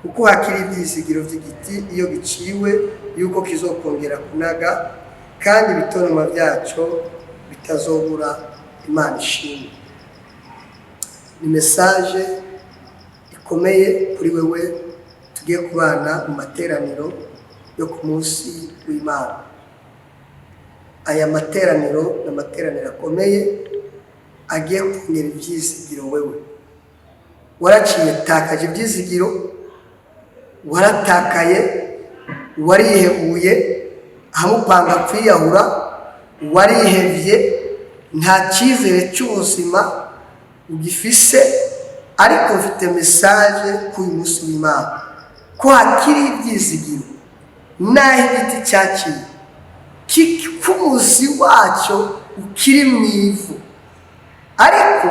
Kuko hakiri ibyizigiro by'igiti iyo giciwe, yuko kizokongera kunaga, kandi ibitonoma byacyo bitazobura. Imana ishimwe. Ni message ikomeye kuri wewe tugiye kubana mu materaniro yo ku munsi w'Imana. Aya materaniro ni amateraniro akomeye agiye kongera ibyizigiro. Wewe waraciye, takaje ibyizigiro, waratakaye, warihebuye, ahamupanga kwiyahura, warihevye, nta cyizere cy'ubuzima ugifise. Ariko mfite message kuri uyu munsi w'Imana ko hakiri ibyizigiro, n'aho igiti cyaciye, k'umuzi wacyo ukiri mu ivu, ariko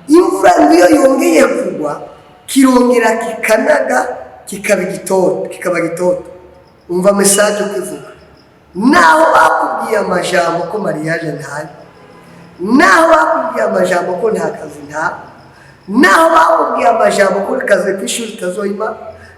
imvura ngiyo yongeye kugwa kirongera kikanaga, kikaba igitoto, kikaba gitoto. Umva message uko ivuga: naho bakubwiye amajambo ko mariage ntayo, naho bakubwiye amajambo ko nta kazi nta, naho bakubwiye amajambo ko akazi k'ishuri utazoyima,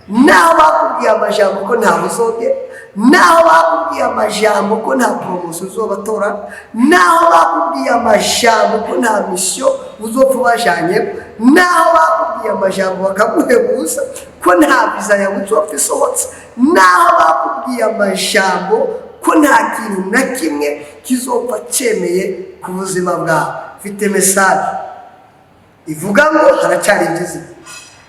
naho bakubwiye amajambo ko ntawe uzogera, naho bakubwiye amajambo ko nta promotion uzobatora, naho bakubwiye amajambo ko nta mission uzopfa ubajanyemo, naho bakubwiye amajambo bakaguhebuza ko nta visa yawe uzopfa isohotse, naho bakubwiye amajambo ko nta kintu na kimwe kizopfa cyemeye ku buzima bwawe, mfite message ivuga ngo haracyari ibyizigiro.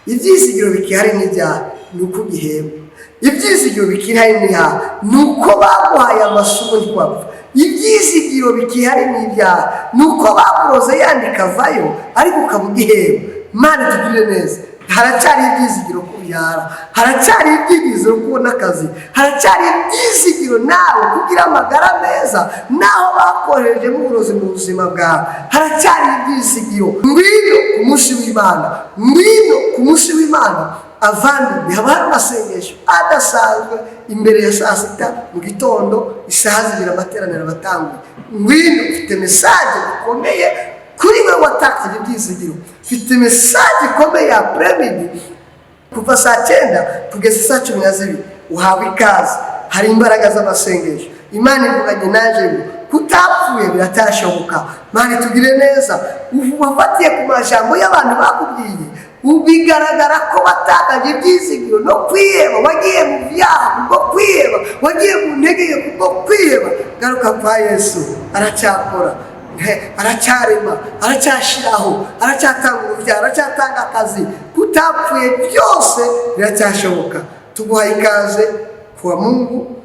Ibyizigiro bikihari n'ibyaha ni uko ugihemba. Ibyizigiro bikihari n'ibyaha ni uko baguhaye amasomo ntiwapfa. Ibyizigiro bikihari n'ibyaha ni uko bakuroze yandika avayo, ariko ukaba ugihemba. Imana itugirire neza. Haracyari ibyizigiro kubyara, haracyari ibyizigiro kubona akazi, haracyari ibyizigiro nawe kugira amagara meza. Naho bakorejemo uburozi mu buzima bwawe, haracyari ibyizigiro. Ngwino ku munsi w'Imana, ngwino ku munsi w'Imana. Avandi, haba hari amasengesho adasanzwe imbere ya saa 6 mu gitondo, isaha 2 amateraniro abatanguye. Ngwino, ufite message ikomeye kuri we watakaje ibyizigiro. Mfite message ikomeye ya après-midi kuva saa 9 kugeza saa 12. Uhawe ikaze. Hari imbaraga z'amasengesho. Imana ivuganye naje ngo kutapfuye biratashoboka. Mana tugire neza. Wafatiye ku majambo y'abantu bakubwiye, bigaragara ko watakaje ibyizigiro no kwiheba, wagiye mu byaha kubwo kwiheba, wagiye mu ntege nke kubwo kwiheba. Garuka kwa Yesu, aracyakora, aracyarema, aracyashyiraho, aracyatanga urubyaro, aracyatanga akazi. Kutapfuye byose biracyashoboka. Tuguhaye ikaze kuwa Mungu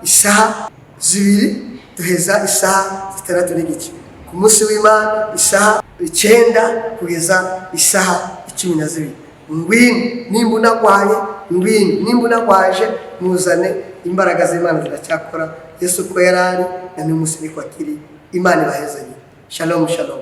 isaha 2 duheza isaha 6:30, ku munsi w'Imana isaha 9 kugeza isaha 12. Ngwino nimba unagwaye, ngwino nimba unagwaje, muzane. Imbaraga z'Imana ziracyakora. Yesu uko yari ari na n'uyu munsi niko akiri. Imana ibahezanye. Shalom, shalom.